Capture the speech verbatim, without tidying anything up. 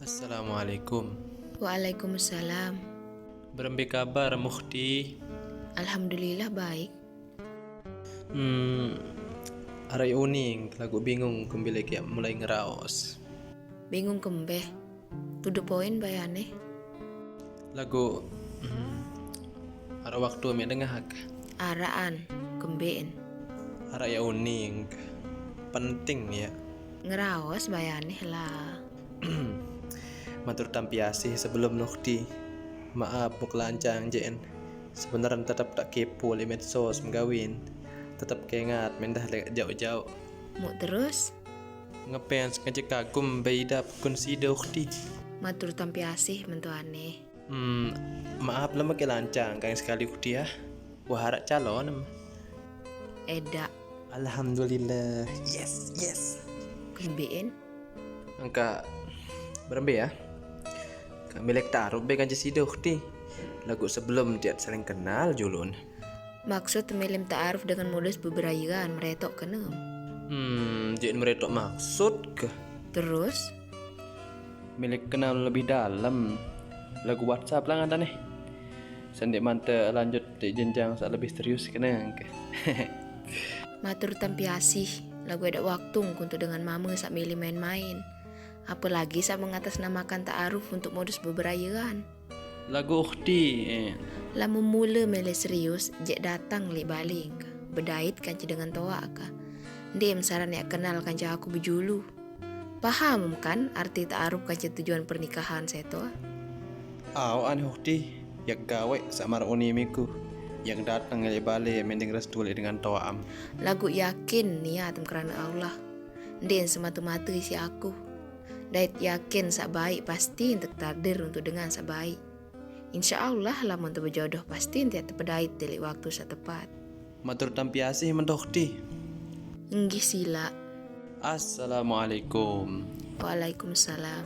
Assalamualaikum. Waalaikumsalam. Berembe kabar, Mukhti? Alhamdulillah baik. Hmm, arep uning, laguq bingung kembe leq mulai ngeraos. Bingung kembe? To the point bayane. Laguq, hmm, araq waktu meq dengah ke? Araqan, kembeqn? Araq ya uning. Penting ya. Ngeraos bayane lah. Matur tampi asih sebelum, Nukhti. Maaf muq lancang jeqn. Sebener tetep taq kepo leq medsos mgawin. Tetep kengat mendah leq jauq-jauq. Muq terus? Ngefans ngejek kagum mbe idap kun side, Ukhti. Matur tampi asih mentuane. Hmm, maaf lemeq ke lancang kang sekali, Ukhti, ah. Wah, araq calon em. Edaq. Alhamdulillah. Yes, yes. Kembeqn? Engka berembe ya? Kak milih ta'aruf be kance side, Ukhti. Laguq sebelum tiat saling kenal julun. Maksud temilem ta'aruf dengan modus beberayean meretoq kenem? Hmm, jeq meretoq maksud ke? Terus? Milih kenal lebih dalem. Laguq WhatsApp lah ngantanne. Sendeq mante lanjut di jenjang saq lebih serius kene ke. Matur tampi asih, laguq edaq waktu engko untuk dengan mame saq milih main-main. Apalagi saq mengatasnamakan ta'aruf untuk modus beberayean. Laguq, Ukhti, eh. Lamun mule mele serius, jeq datang leq bale engka. Bedait kance dengan toaq ka. Ndeqm saran yaq kenal kance aku bejulu. Paham kan arti ta'aruf kance tujuan pernikahan seto? Aoq aneh, Ukhti, yaq gaweq saq maraq unimiku. Yaq dateng leq bale mending restu leq dengan toaqm. Laguq yakin niatm kerane Allah. Ndeqn semate-mate isiq aku. Dait yakin saq baik pasti entek takdir untuk dengan saq baik. Insya Allah lamun tebejodoh pasti entek tepedait leq waktu saq tepat. Matur tampi asih mentoh, Ukhti. Inggih silaq. Assalamualaikum. Waalaikumsalam.